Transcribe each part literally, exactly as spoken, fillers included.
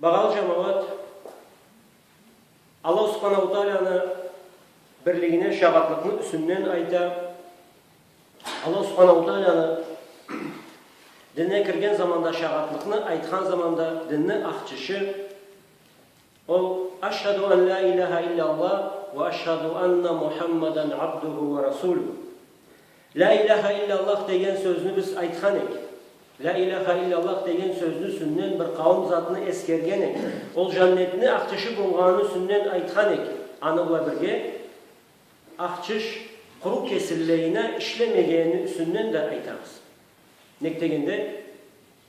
Багъалы джамауат, Аллаху Субханаху Тааланы бирлигине шагъатлыкъны юсюнден айта. Аллаху Субханаху Тааланы динине кирген заманда шагъатлыкъны айтхан заманда динни ахчысы ол: «Ашхаду ан ля иляха илля Аллах ва ашхаду анна Мухаммадан абдуху ва расулюху». «Ля иляха илля Аллах» деген сёзню биз айтхан эк. «Ля иляха илля Аллах» деген сёзню юсюнден бир къауум затны эсгерген эк. Ол джаннетни ахчысы болгъаныны юсюнден айтхан эк. Аны бла бирге ахчысы къуру кесиллигине ишлемегенини юсюнден да айтабыз. Нек дегенде,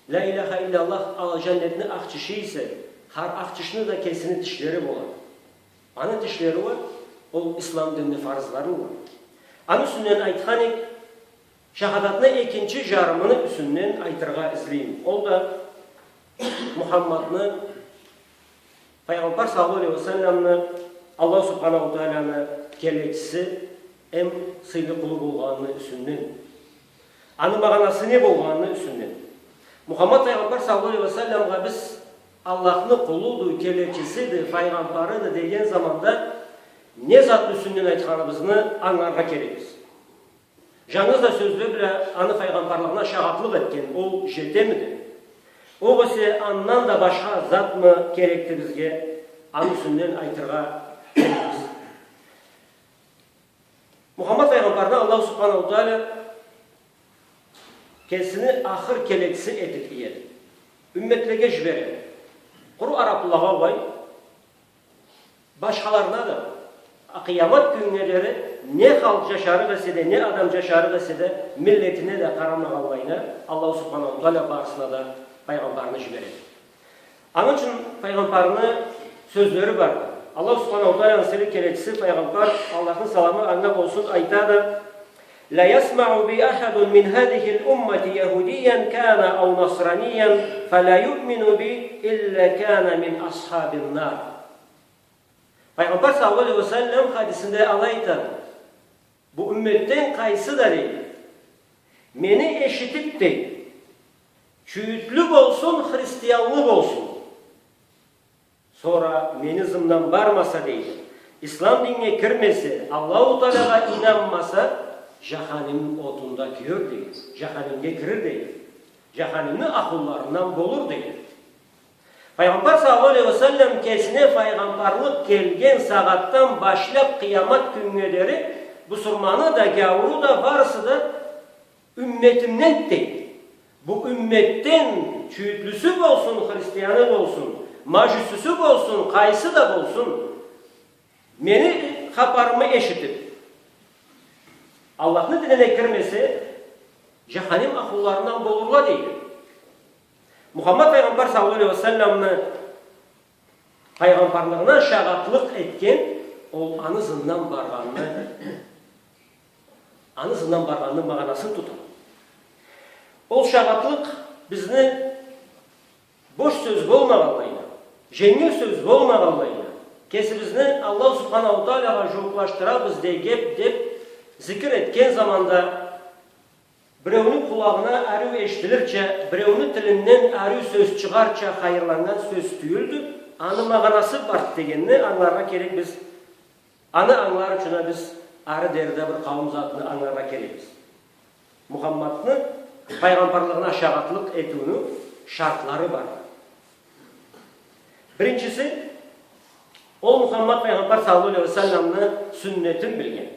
«Ля иляха илля Аллах» ал джаннетни ахчысы эсе, хар ахчысыны да кесини тишлери болады. Аны тишлери уа ол ислам динни фарзлары уа. Аны юсюнден айтхан эк, шахадатны экинчи джарымыны юсюнден айтыргъа излейме. Ол да Мухаммадны, Файгъамбар саллаллаху алейхи ва салламны Аллаху Субханаху Тааланы келечиси эм сыйлы къулу болгъаныны юсюнден. Аны магъанасы не болгъаныны юсюнден. Мухаммад Файгъамбар саллаллаху алейхи ва салламгъа биз Аллахны къулуду, келечисиди, файгъамбарыды деген заманда не затны юсюнден айтханыбызны ангыларгъа керекбиз. Джангыз да сёзле бла аны файгъамбарлыгъына шагъатлыкъ этген ол джетемиди? Огъесе андан да башха затмы керекди бизге, аны юсюнден айтыргъа керекбиз. Мухаммад файгъамбарны Аллаху Субханаху Таала кесини ахыр келечиси этиб иеди. Умметлеге джибереди. Къуру араблагъа угъай, башхаларына да, а, къыямат кюннге дери не халкъ джашарыкъ эсе да, не адам джашарыкъ эсе да, миллетине да къарамагъанлайына, Аллаху Субханаху Таала барысына да файгъамбарны джибереди. Аны ючюн файгъамбарны сёзлери барды. Аллаху Субханаху Тааланы сыйлы келечиси файгъамбар, Аллахны саламы анга болсун, айтады: «Ля ясмаъу би ахадун мин хазихиль уммати яхудиян кана ау насраниян, фаля юъмину би илля кана мин асхабин нар». Файгъамбар саллаллаху алейхи ва саллам хадисинде алай айтады: «Бу умметден къайсы да, — дейди, — мени эшитиб, — дейди, — чюйютлю болсун, христианлы болсун, сора мени ызымдан бармаса, — дейди, — ислам диннге кирмесе, Аллаху Таалагъа ийнанмаса, джаханим отунда кюер, — дейди, — джаханимге кирир, — дейди. — Джаханимни ахлуларындан болур», — дейди. Файгъамбар саллаллаху алейхи ва саллам кесине файгъамбарлыкъ келген сагъатдан башлаб къыямат кюннге дери бусурманы да, гяууру да, барысы да умметимден, дейди. Бу умметден чюйютлюсю болсун, христианы болсун, мажусису болсун, къайсы да болсун, мени хапарымы эшитиб, Аллахны динине кирмесе, джаханим ахлуларындан болурла, дейди. Мухаммад файгъамбар саллаллаху алейхи ва салламны файгъамбарлыгъына шагъатлыкъ этген, ол аны ызындан баргъанны, аны ызындан баргъанны магъанасын тута. Ол шагъатлыкъ бизни бош сёз болмагъанлайына, дженгил сёз болмагъанлайына, кесибизни Аллаху Субханаху Таалагъа джууукълашдырабыз дегеб, деб зикир этген заманда, биреуню къулагъына ариу эшитилирча, биреуню тилинден ариу сёз чыгъарча хайырланнган сёз тюйюлдю, аны магъанасы барды дегенни ангыларгъа керекбиз. Аны ангылар ючюн а биз ары дери да бир къауум затны ангыларгъа керекбиз. Мухаммадны файгъамбарлыгъына шагъатлыкъ этиуню шартлары бар. Биринчиси, ол Мухаммад файгъамбар саллаллаху алейхи ва салламны сюннетин билген.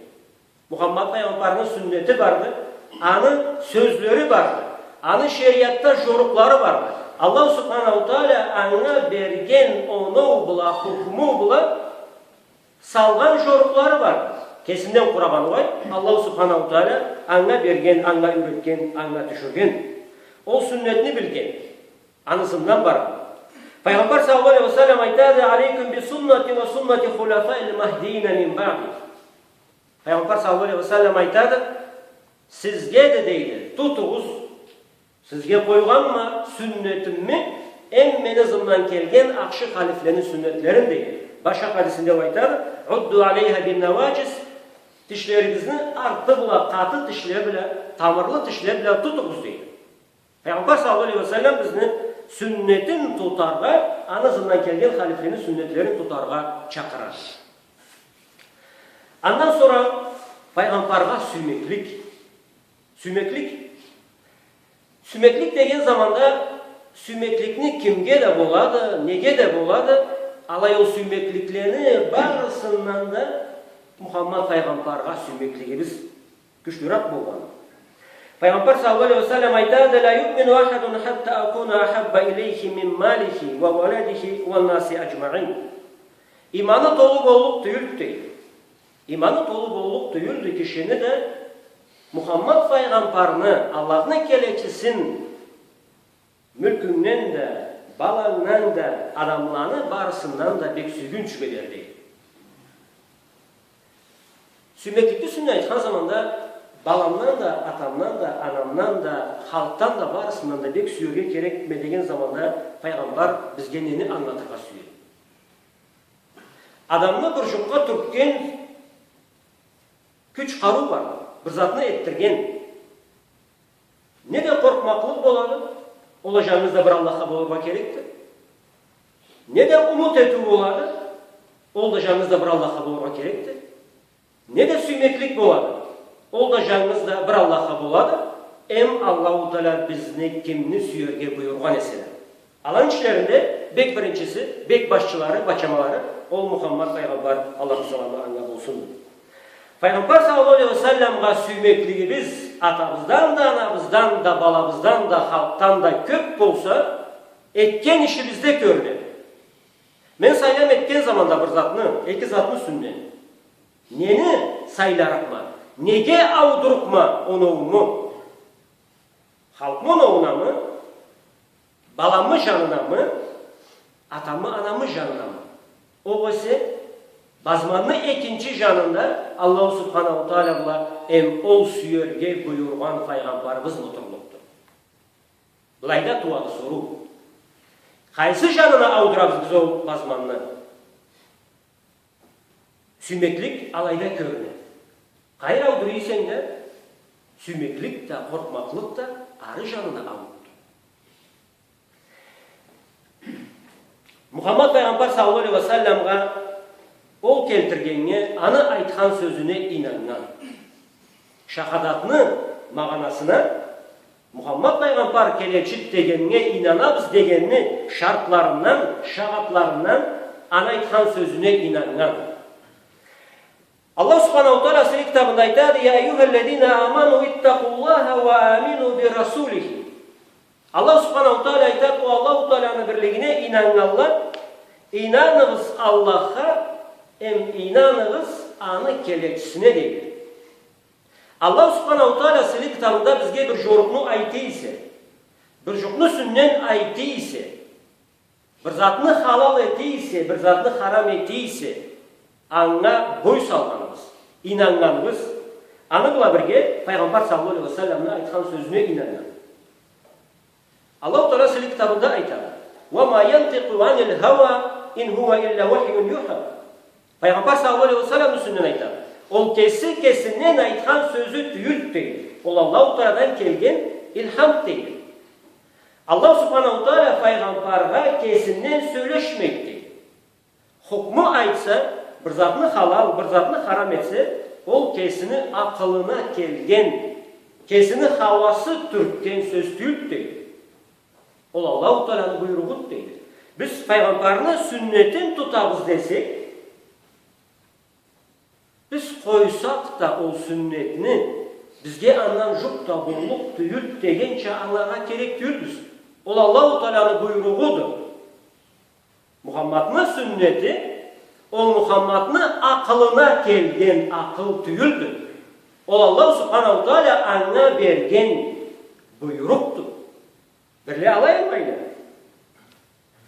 Мухаммад файгъамбарны сюннети барды, аны сёзлери барды, аны шериатда джорукълары барды. Аллаху Субханаху Таала анга берген оноу бла, хукму бла салгъан джорукълары барды. Кесинден къурагъан угъай, Аллаху Субханаху Таала анга берген, анга юйретген, анга тюшюрген. Ол сюннетни билген, аны ызындан баргъан. Файгъамбар саллаллаху алейхи ва саллам айтады: «Алейкум би суннати ва суннати хулафаиль махди мин баъди». Файгъамбар саллаллаху алейхи ва саллам айтады: «Сизге да, — дейди, — тутугъуз, сизге къойгъанма сюннетимни, эм мени ызымдан келген ахшы халифлени сюннетлерин», — дейди. Башха хадисинде ол айтады: «Удду алейха бин наваджиз, тишлеригизни арты бла, къаты тишле бла, тамырлы тишле бла тутугъуз», — дейди. Файгъамбар саллаллаху алейхи ва саллам бизни сюннетин тутаргъа, аны ызындан келген халифлени сюннетлерин тутаргъа чакъырады. Андан сора файгъамбаргъа сюймеклик. Сюймеклик. Сюймеклик деген заманда сюймекликни кимге да болады, неге да болады, алай ол сюймекликлени барысындан да Мухаммад файгъамбаргъа сюймеклигибиз кючлюрек болгъан. Файгъамбар саллаллаху алейхи ва саллам айтады: «Ла юмину ахадун хатта акуна ахабба илейхи мин малихи ва валадихи ва наси аджмаин». Иманы толу боллукъ тюйюлдю, дейди. Иманы толу боллукъ тюйюлдю кишини да Мухаммад файгъамбарны, Аллахны келечисин мюлкюнгден да, балангдан да, адамланы барысындан да бек сюйгюнчюге дери. Сюймекликни юсюнден айтхан заманда, баламдан да, атамдан да, анамдан да, халкъдан да, барысындан да бек сюерге керекме деген заманда файгъамбар бизге нени ангылатыргъа сюе? Адамны бир жукъгъа тюртген кюч-къарыу бар, бир затны этдирген. Не да къоркъмакълыкъ болады, ол да жангыз да бир Аллахха болургъа керекди. Не да умут этиу болады, ол да жангыз да бир Аллахха болургъа керекди. Не да сюймеклик болады, ол да жангыз да бир Аллахха болады. Эм Аллаху Тааля бизни кимни сюерге буюргъан эсе да. Аланы ичлеринде бек биринчиси, бек башчылары, бачамалары, ол Мухаммад файгъамбар, Аллахны саламы анга болсун. Файгъамбар саллаллаху алейхи ва салламгъа сюймеклигибиз атабыздан да, анабыздан да, балабыздан да, халкъдан да кёп болса, этген ишибизде кёрюнеди. Мен сайлам этген заманда бир затны, эки затны юсюнден. Нени сайларыкъма? Неге аудурукъма оноуму? Халкъмы оноунамы? Баламы жанынамы? Атамы, анамы жанынамы? Огъесе базманны экинчи жанында Аллаху Субханаху Тааля бла эм ол сюерге буюргъан файгъамбарыбызмы турлукъду? Былайда тууады соруу. Къайсы жанына аудурабыз биз ол базманны? Сюймеклик алайда кёрюнеди. Къайры аудура эсенг да, сюймеклик да, къоркъмакълыкъ да ары жанына аудурду. Мухаммад файгъамбар саллаллаху алейхи ва салламгъа ол келтиргеннге, аны айтхан сёзюне ийнаннган. Шахадатны магъанасына Мухаммад файгъамбар келечи дегеннге ийнанабыз дегенни шартларындан, шагъатларындан, аны айтхан сёзюне ийнаннган. Аллах Субханаху Тааля сыйлы китабында айтады: «Я айюхаллазина аману иттакъуллаха ва амину би расулихи». Аллах Субханаху Тааля айтады: «О Аллаху Тааляны бирлигине ийнаннганла, ийнаныгъыз Аллахха, эм ийнаныгъыз аны келечисине», дейди. Аллах Субханаху Тааля сыйлы китабында бизге бир жорукъну айта эсе, бир жукъну юсюнден айта эсе, бир затны халал эте эсе, бир затны харам эте эсе, анга бой салгъаныбыз, ийнаннганыбыз, аны бла бирге файгъамбар саллаллаху алейхи ва салламны айтхан сёзюне ийнаннган. Аллаху Тааля сыйлы китабында айтады: «Ва ма янтикъу анил хава, ин хува илля вахьюн юха». Файгъамбар саллаллаху алейхи ва саллам юсюнден айтады. Ол кеси кесинден айтхан сёзю тюйюлдю, дейди. Ол Аллаху Таалядан келген илхамды, дейди. Аллах Субханаху Тааля файгъамбаргъа кесинден сёлешмейди, дейди. Хукму айтса, бир затны халал, бир затны харам этсе, ол кесини акъылына келген, кесини хауасы тюртген сёз тюйюлдю, дейди. Ол Аллаху Тааляны буйругъуду, дейди. Биз файгъамбарны сюннетин тутабыз десек, биз къойсакъ да ол сюннетни, бизге андан жукъ да боллукъ тюйюлдю дегенча ангыларгъа керек тюйюлбюз. Ол Аллаху Тааляны буйругъуду. Мухаммадны сюннети, ол Мухаммадны акъылына келген акъыл тюйюлдю. Ол Аллаху Субханаху Тааля анга берген буйрукъду. Бирле алай алмайла.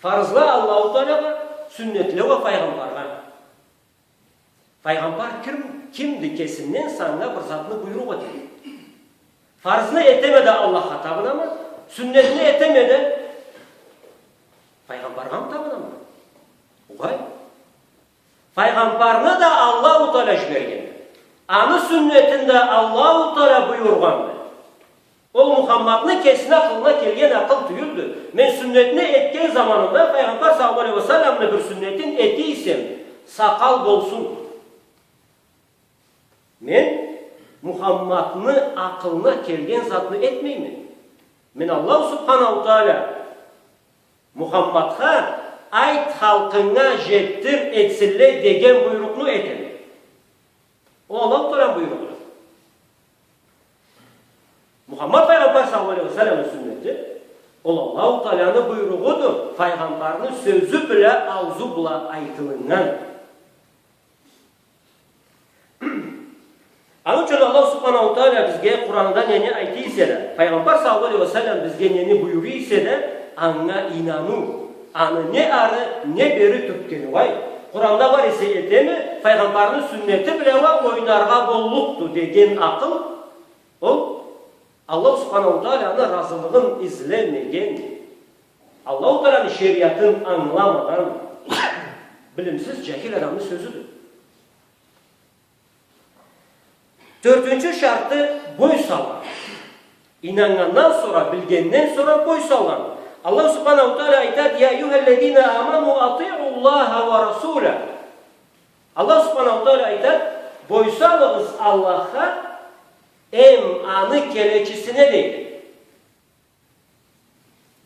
Фарзла Аллаху Таалягъа, сюннетле уа файгъамбаргъа. Файгъамбар ким, кимди кесинден санга бир затны буйрукъ этеди? Фарзны этеме да Аллахха табынама, сюннетни этеме да файгъамбаргъамы табынама? Угъай. Файгъамбарны да Аллаху Тааля жиберген. Аны сюннетин да Аллаху Тааля буюргъанды. Ол Мухаммадны кесини акъылына келген акъыл тюйюлдю. Мен сюннетни этген заманымда Файгъамбар саллаллаху алейхи ва салламны бир сюннетин эте эсем, сакъал болсун. Мен Мухаммадны акъылына келген затны этмейме. Мен Аллаху субханаху тааля Мухаммадха «Айт, халкъынга жетдир, этсинле» деген буйрукъну этеме. Ол Аллаху Тааланы буйругъуду. Мухаммад Файгъамбар саллаллаху алейхи ва салламны сюннети, ол Аллаху Тааланы буйругъуду, Файгъамбарны сёзю бла, аузу бла айтылыннган. Аны ючюн Аллаху субханаху тааля бизге Къуранда нени айта эсе да, Файгъамбар саллаллаху алейхи ва саллам бизге нени буюра эсе да, анга ийнану, аны не ары, не бери тюртгени уа, Къуранда бар эсе этеме, Файгъамбарны сюннети бла уа ойнаргъа боллукъду деген акъыл, ол Аллаху субханаху тааляны разылыгъын излемеген, Аллаху тааляны шериатын ангыламагъан билимсиз, джахил адамны сёзюдю. Тёртюнчю шарты — бой салгъан. Ийнаннгандан сора, билгенден сора бой салгъан. Аллаху субханаху тааля айтады: «Я айюхаллазина аману атиуллаха ва расуля». Аллаху субханаху тааля айтады: «Бой салыгъыз Аллахха эм аны келечисине», — дейди.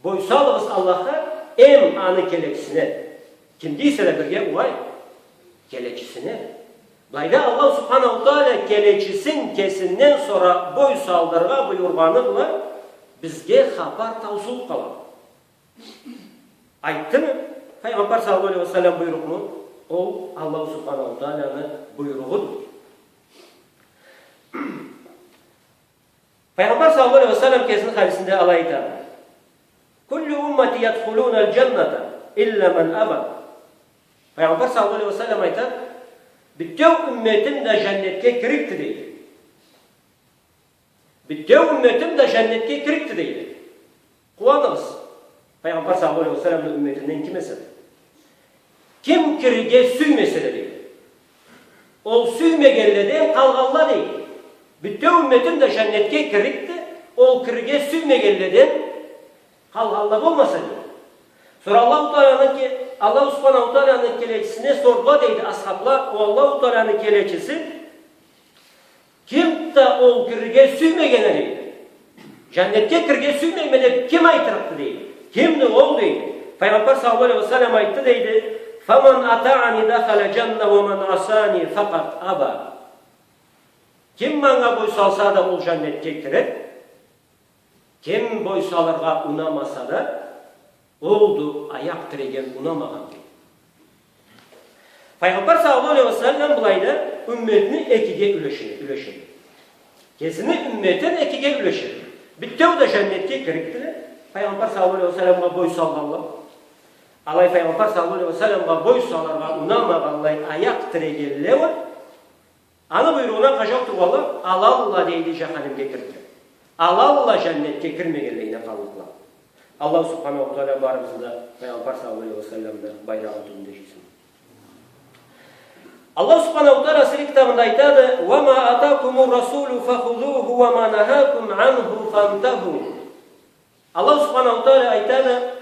Бой салыгъыз Аллахха эм аны келечисине. Кимге эсе да бирге уа? Келечисине. Былайда Аллаху субханаху тааля келечисин кесинден сора бой салдыргъа буюргъаны бла бизге хапар таусулуб къалады. Айтдымы Файгъамбар саллаллаху алейхи ва саллам буйрукъну? Ол Аллаху субханаху тааляны буйругъуду. Файгъамбар саллаллаху алейхи ва саллам кесини хадисинде алай айтады: «Куллу уммати ядхулуналь джанната илля ман аба». Файгъамбар саллаллаху алейхи ва саллам айтады: «Бютеу умметим да джаннетге кирикди», — дейди. «Бютеу умметим да джаннетге кирикди», — дейди. Къууаныгъыз, Файгъамбар саллаллаху алейхи ва салламны умметинден ким эсе да. Ким кирирге сюймесе да, дейди. Ол сюймегенледен къалгъанла, дейди. Бютеу умметим да джаннетге кирикди, ол кирирге сюймегенледен къалгъанла болмаса, дейди. Сора Аллаху Тааланы ке-, Аллаху Субханаху Тааланы келечисине сордула, дейди, асхабла: «О Аллаху Тааланы келечиси, ким да ол кирирге сюймегенле, дейди. Джаннетге кирирге сюймейме деб ким айтырыкъды?» — дейди. «Кимди ол?» — дейди. Файгъамбар саллаллаху алейхи ва саллам айтды, дейди: «Фаман атаани дахаляль джанна, ва ман асани факъад аба». Ким манга бой салса да, ол джаннетге кирир. Ким бой салыргъа унамаса да, олду аякъ тиреген, унамагъан, дейди. Файгъамбар саллаллаху алейхи ва саллам былайда умметни экиге юлешеди, юлешеди. Кесини умметин экиге юлешеди. Бютеу да джаннетге кирикдиле, Файгъамбар саллаллаху алейхи ва салламгъа бой салгъанла. Алай Файгъамбар саллаллаху алейхи ва салламгъа бой салыргъа унамагъанлай аякъ тирегенле уа, аны буйругъуна къажау тургъанла, алалла, дейди, джаханимге кирирге. Алалла джаннетге кирмегенлей да къаллыкъла. Аллаху Субханаху Таала барыбызны да Файгъамбар саллаллаху алейхи ва салламны байрагъыны тюбюнде джыйсын. Аллаху Субханаху Таала сыйлы китабында айтады: «Ва ма атакумур расулу фахузуху, ва ма нахакум анху фантаху». Аллаху Субханаху Таала айтады: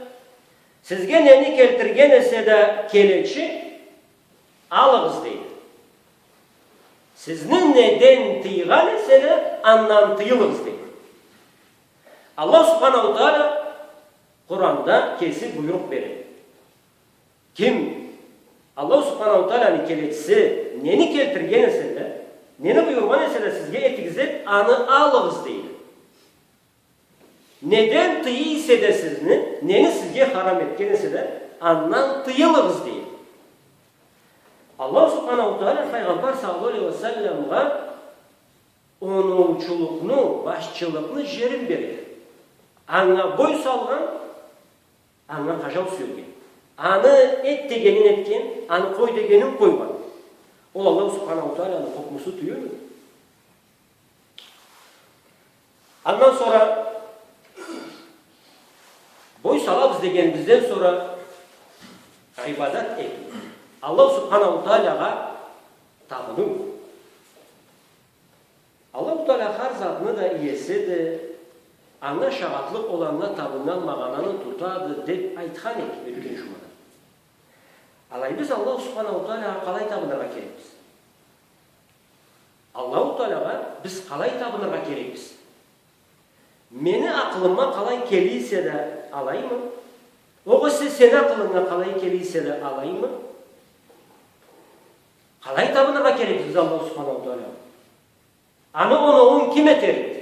«Сизге нени келтирген эсе да келечи, алыгъыз», — дейди. «Сизни неден тыйгъан эсе да, андан тыйылыгъыз», — дейди. Аллаху Субханаху Таала Къуранда кеси буйрукъ береди. Ким Аллаху Субханаху Тааланы келечиси нени келтирген эсе да, нени буюргъан эсе да сизге этигиз деб, аны алыгъыз, дейди. Неден тыя эсе да сизни, нени сизге харам этген эсе да, андан тыйылыгъыз, дейди. Аллаху Субханаху Таала Файгъамбар саллаллаху алейхи ва салламгъа оноучулукъну, башчылыкъны джерин береди. Анга бой салгъан, анга къажау сюелген. Аны эт дегенин этген, аны къой дегенин къойгъан. Ол Аллаху Субханаху Тааланы хукмусу тюйюлмю? Андан сора бой салабыз дегенибизден сора ибадат этиу. Аллаху Субханаху Таалагъа табыныу. Аллаху Таала хар затны да иесиди, Анга шагъатлыкъ, ол анга табыннган магъананы тутады, деб айтхан эдик ётген жумада. Алай биз Аллаху Субханаху Таалагъа къалай табыныргъа керекбиз? Аллаху Таалагъа биз къалай табыныргъа керекбиз? Мени акъылыма къалай келе эсе да алаймы? Огъесе сени акъылынга къалай келе эсе да алаймы? Къалай табыныргъа керекбиз биз Аллаху Субханаху Таалагъа? Аны оноуун ким этерикди?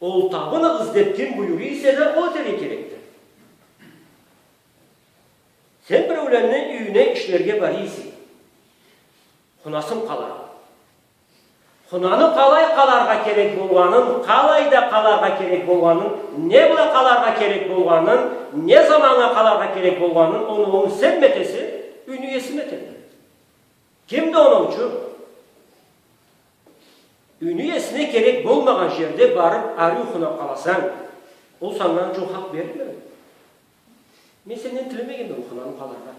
Ол табыныгъыз деб ким буюра эсе да, ол этерге керекди. Сен биреулени юйюне ишлерге бара эсенг, хунасынг къалай? Хунаны къалай къаларгъа керек болгъанын, къалайда къаларгъа керек болгъанын, не бла къаларгъа керек болгъанын, не заманнга къаларгъа керек болгъанын, оноуун сенми этесе, юйню иесими этеди? Кимди оноучу? Юйню иесине керек болмагъан жерде барыб, ариу хунаб къалсанг, ол санга анга хакъ берилмеди. Мен сенден тилемегенме ол хунаны къаларгъа.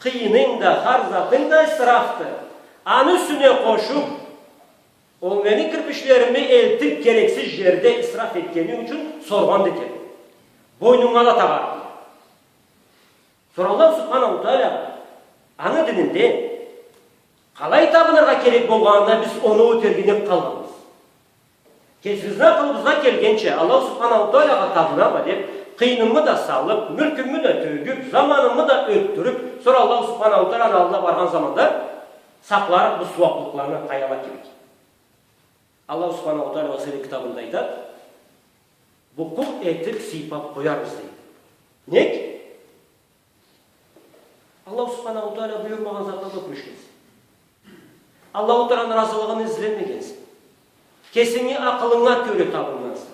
Къыйынынг да, хар затынг да исрафды. Аны юсюне къошуб, ол мени кирпичлерими элтиб керексиз жерде исраф этгенинг ючюн соргъан да этерме. Бойнунга да тагъарма. Сора Аллаху Субханаху Таалагъа, аны дининде къалай табыныргъа керек болгъанына биз оноу этергеден къалгъанбыз. Кесибизни акъылыбызгъа келгенча, Аллаху Субханаху Таалагъа табынама деб, къыйынымы да салыб, мюлкюмю да тёгюб, заманымы да ётдюрюб, сора Аллаху Субханаху Тааланы аллына баргъан заманда сакъларыкъ бу сууаблыкъланы къаялай кибик. Аллаху Субханаху Таала Сыйлы китабында айтады: «Букъу этиб, сыйпаб къоярбыз», — дейди. Нек? Аллаху Субханаху Таала буюрмагъан затла бла кюрешгенсе. Аллаху Тааланы ыразылыгъын излемегенсе. Кесинги акъылынга кёре табыннганса.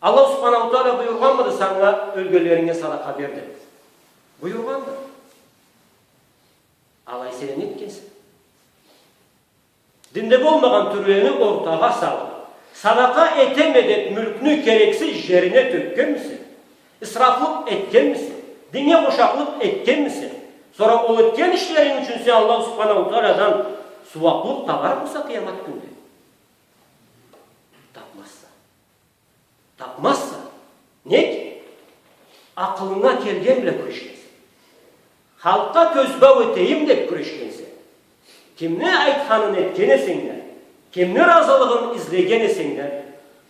Аллаху Субханаху Таала буюргъанмыды санга ёлгенлеринге садакъа бер деб? Буюргъанды. Алай сен не этгенсе? Динде болмагъан тюрлени ортагъа салыб, садакъа этеме деб, мюлкню керексиз жерине тёкгенмисе, исрафлыкъ этгенмисе, диннге къошакълыкъ этгенмисе, сора ол этген ишлеринг ючюн сен Аллаху Субханаху Тааладан сууаблыкъ табарыкъмыса къыямат кюнде? Табмазса. Табмазса. Нек? Акъылынга келген бла кюрешгенсе. Халкъгъа кёзбау этейим деб кюрешгенсе. Кимни айтханын этген эсенг да, кимни ыразылыгъын излеген эсенг да,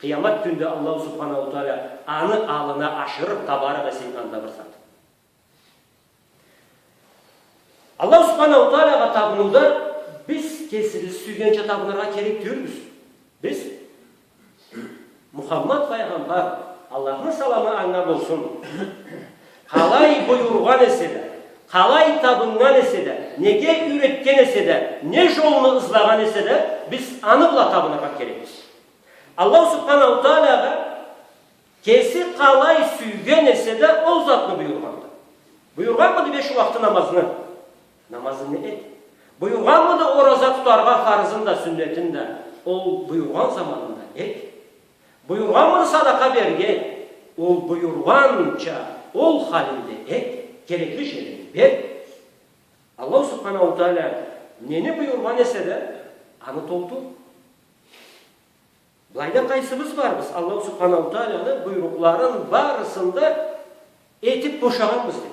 къыямат кюнде Аллаху Субханаху Таала аны аллына ашырыб табарыкъ эсенг, анда бир зат. Аллаху Субханаху Таалагъа табыныуда биз кесибиз сюйгенча табыныргъа керек тюйюлбюз. Биз Мухаммад файгъамбар, Аллахны саламы анга болсун, къалай буюргъан эсе да, къалай табыннган эсе да, неге юйретген эсе да, не жолну ызлагъан эсе да, биз аны бла табыныргъа керекбиз. Аллаху Субханаху Таалагъа кеси къалай сюйген эсе да, ол затны буюргъанды. Буюргъанмыды беш ууахты намазны? Намазынгы эт. Буюргъанмыды ораза тутаргъа фарзын да, сюннетин да? Ол буюргъан заманында эт. Буюргъанмыды садакъа берирге? Ол буюргъанча, ол халинде эт. Керекли жеринде бер. Аллаху Субханаху Таала нени буюргъан эсе да, аны толтур. Былайда къайсыбыз барбыз Аллаху Субханаху Тааланы буйрукъларын барысын да этиб бошагъанбыз деб?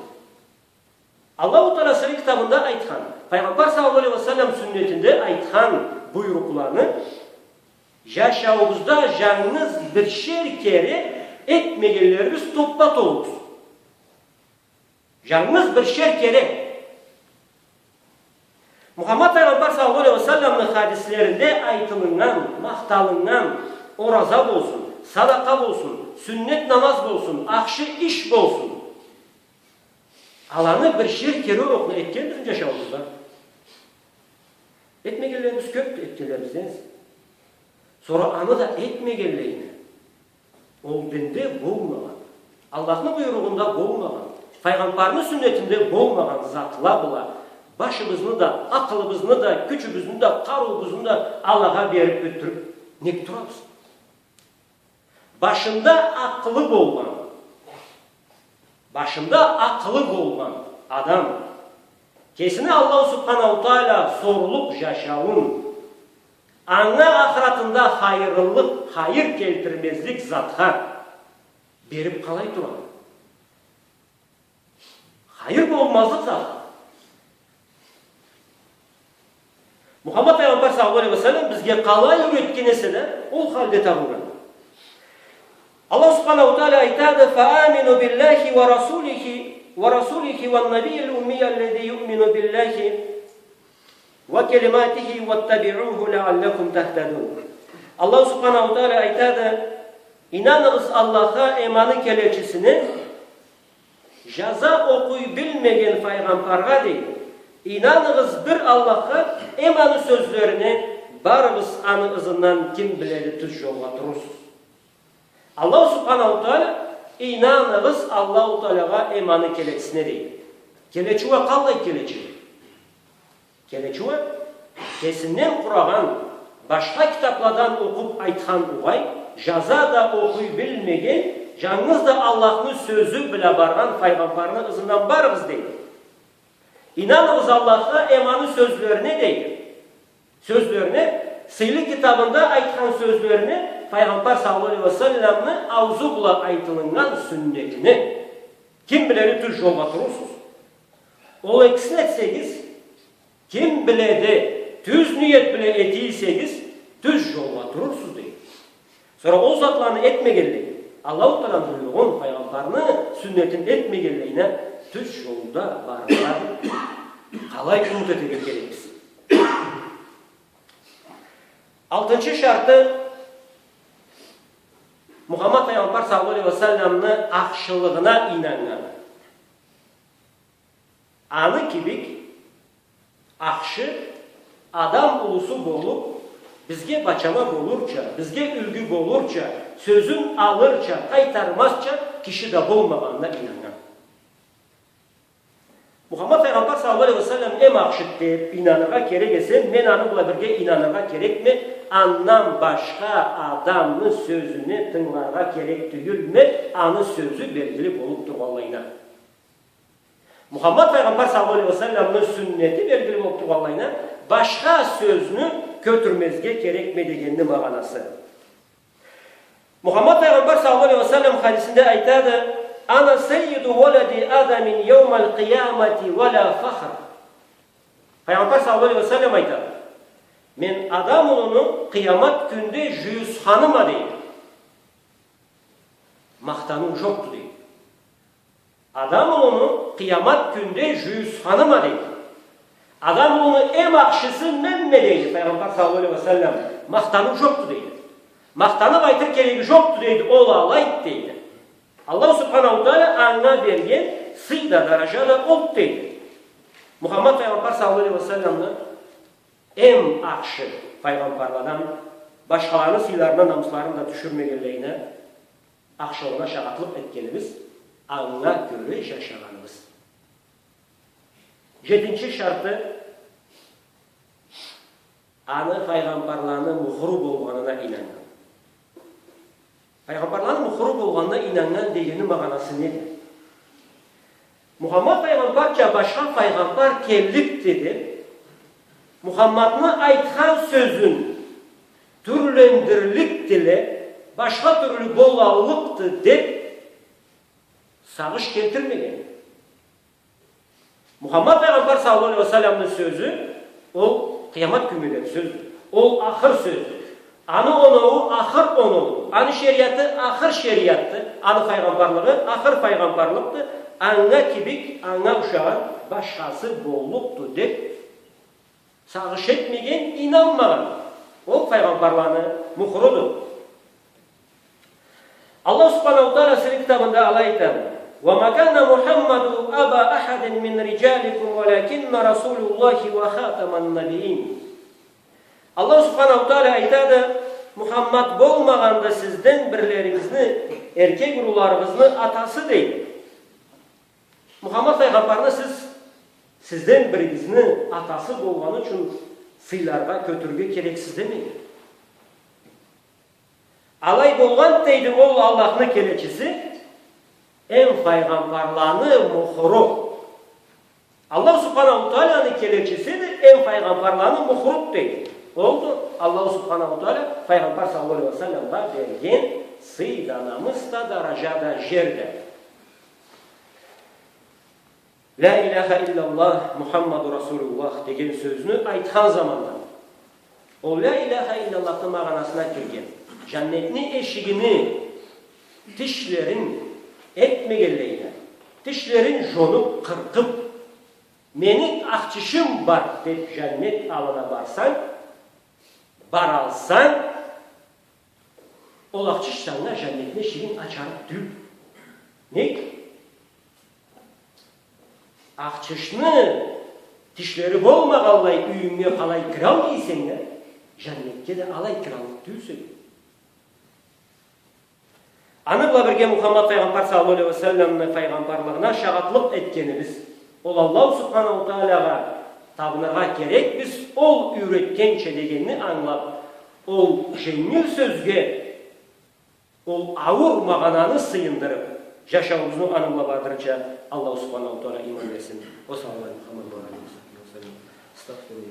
Аллаху Таала Сыйлы китабында айтхан, Файгъамбар саллаллаху алейхи ва саллам сюннетинде айтхан буйрукъланы жашауубузда жангыз биршер кере этмегенлерибиз топпа-толубуз. Жангыз биршер кере. Мухаммад Файгъамбар саллаллаху алейхи ва салламны хадислеринде айтылыннган, махталыннган ораза болсун, садакъа болсун, сюннет намаз болсун, ахшы иш болсун. Аланы биршер кере окъуна этгенбизми жашауубузда? Этмегенлерибиз кёбдю, этгенлерибизден эсе. Сора аны да этмегенлейине, ол динде болмагъан, Аллахны буйругъунда болмагъан, Файгъамбарны сюннетинде болмагъан затла бла башыбызны да, акъылыбызны да, кючюбюзню да, къарыуубузну да Аллахха бериб ётдюрюб нек турабыз? Башында акъылы болгъан, башында акъылы болгъан адам кесини Аллаху Субханаху Таала сорлукъ жашауун Анга ахыратында хайырлыкъ, хайыр келтирмезлик затха берип къалай турады? Хайыр болмазлыкъ затха. Мухаммад пайгъамбар саллаллаху алейхи ва саллам бизге къалай юретген эсе да, ол халда табылгъан. Аллах субханаху ва тааля айтады: «فآمنوا بالله ورسوله، ورسوله والنبي الأمي الذي يؤمن بالله وكلماته واتبعوه لعلكم تهتدون». Аллах субханаху ва тааля айтады: «Ийнаныгъыз Аллахха эм аны келечисине, жаза окъуй билмеген файгъамбаргъа», — дейди. «Ийнаныгъыз бир Аллахха эм аны сёзлерине, барыгъыз аны ызындан, ким биледи, тюз жолгъа турурсуз». Аллах субханаху ва тааля: «Ийнаныгъыз Аллаху Таалягъа эм аны келечисине», — дейди. Келечи уа къаллай келечи? Келечи уа кесинден къурагъан, башха китапладан окъуп айтхан угъай, жаза да окъуй билмеген, жангыз да Аллахны сёзю бла баргъан файгъамбарны ызындан барыгъыз, дейди. «Ийнаныгъыз Аллахха эм аны сёзлерине», — дейди. Сёзлерине, сыйлы китабында айтхан сёзлерине, файгъамбар саллаллаху алейхи ва салламны аузу бла айтылыннган сюннетине. Ким биледи, тюз жолгъа турурсуз. Ол экисин этсегиз, ким биледи, тюз ниет бла эте эсегиз, тюз жолгъа турурсуз, дейди. Сора ол затланы этмегенлей, Аллаху Тааланы буйругъун, файгъамбарны сюннетин этмегенлейине, тюз жолда барыргъа къалай умут этерге керекбиз? Алтынчы шарты, Мухаммад файгъамбар саллаллаху алейхи ва салламны ахшылыгъына ийнаннган. Аны кибик ахшы адам улусу болуп, бизге бачама болурча, бизге юлгю болурча, сёзюн алырча, къайтармазча киши да болмагъанына ийнаннган. Мухаммад файгъамбар саллаллаху алейхи ва саллам эм ахшыды деп ийнаныргъа керек эсе, мен аны бла бирге ийнаныргъа керекме, андан башха адамны сёзюне тынгыларгъа керек тюйюлме, аны сёзю белгили болуп тургъанлайына. Мухаммад файгъамбар саллаллаху алейхи ва салламны сюннети белгили болуп тургъанлайына, башха сёзню кётюрмезге керекме дегенни магъанасы. Мухаммад файгъамбар саллаллаху алейхи ва саллам хадисинде айтады: «Ана саййиду валади Адамин яумал къиямати ва ла фахр». Файгъамбар саллаллаху алейхи ва саллам айтады: «Мен Адам улуну къыямат кюнде жюйюсханыма», — дейди. Махтаныу жокъду, дейди. Адам улуну къыямат кюнде жюйюсханыма, дейди. Адам улуну эм ахшысы менме, дейди Файгъамбар саллаллаху алейхи ва саллам. Махтаныу жокъду, дейди. Махтанып айтыр кереги жокъду, дейди. Ол алайды, дейди. Аллаху субханаху ва тааля анга берген сый да, даража да олду, дейди. Мухаммад Файгъамбар саллаллаху алейхи ва салламны эм ахшы файгъамбарладан, башхаланы сыйларына, намысларын да тюшюрмегенлейине, ахшылыгъына шагъатлыкъ этгенибиз, анга кёре жашагъаныбыз. Жетинчи шарты, аны файгъамбарланы мухуру болгъанына ийнаннган. Файгъамбарланы мухуру болгъанына ийнаннган дегенни магъанасы неди? Мухаммад файгъамбарча башха файгъамбар келликди деп, Мухаммадны айтхан сёзюн тюрлендирликди, башха тюрлю болаллыкъды деп сагъыш келтирмеген. Мухаммад файгъамбар саллаллаху алейхи ва салламны сёзю, ол къыямат кюннге дери сёздю. Ол ахыр сёздю. Аны оноуу ахыр оноуду. Аны шериаты ахыр шериатды. Аны файгъамбарлыгъы ахыр файгъамбарлыкъды. Анга кибик, анга ушагъан башхасы боллукъду деп сагъыш этмеген, ийнанмагъан. Ол файгъамбарланы мухуруду. Аллах субханаху ва тааля сыйлы китабында алай айтады: «Ва ма кана Мухаммаду аба ахадин мин риджаликум, валякинна Расулуллахи ва хатаман набийин». Аллах субханаху ва тааля айтады: «Мухаммад болмагъанды сизден бирлеригизни, эркек уруларыгъызны атасы», — дейди. Мухаммад файгъамбарны сиз, сизден биригизни атасы болгъаны ючюн сыйларгъа кётюрюрге керексиз демейди. Алай болгъан, дейди, ол Аллахны келечиси, эм файгъамбарланы мухуру. Аллах субханаху ва тааляны келечисиди, эм файгъамбарланы мухуруду, дейди. Олду Аллаху Субханаху Тааля Файгъамбар саллаллаху алейхи ва салламгъа берген сый да, намыс да, даража да, жер да. «Ля иляха илляллах, Мухаммаду Расулуллах» деген сёзню айтхан заманда, ол «Ля иляха илляллахны» магъанасына кирген, жаннетни эшигини тишлерин этмегенлейине, тишлерин жонуб, къыркъыб, «Мени ахчышым бар» деб, жаннет аллына барсанг, баралсанг, ол ахчыш санга жаннетни эшигин ачарыкъ тюйюл. Нек? Ахчышны тишлери болмагъанлай юйюнге къалай киралмай эсенг да, жаннетге да алай кираллыкъ тюйюлсе. Аны бла бирге Мухаммад Файгъамбар саллаллаху алейхи ва салламны файгъамбарлыгъына шагъатлыкъ этгенибиз, ол Аллаху Субханаху Таалягъа табыныргъа керекбиз, ол юйретгенча дегенни ангылаб, ол женгил сёзге ол ауур магъананы сыйындырыб, жашауубузну аны бла бардырырча Аллаху Субханаху Тааля иман берсин. Уа саллаллаху аля Мухаммад уа аля алихи уа сахбихи уа саллам. Астагъфируллах.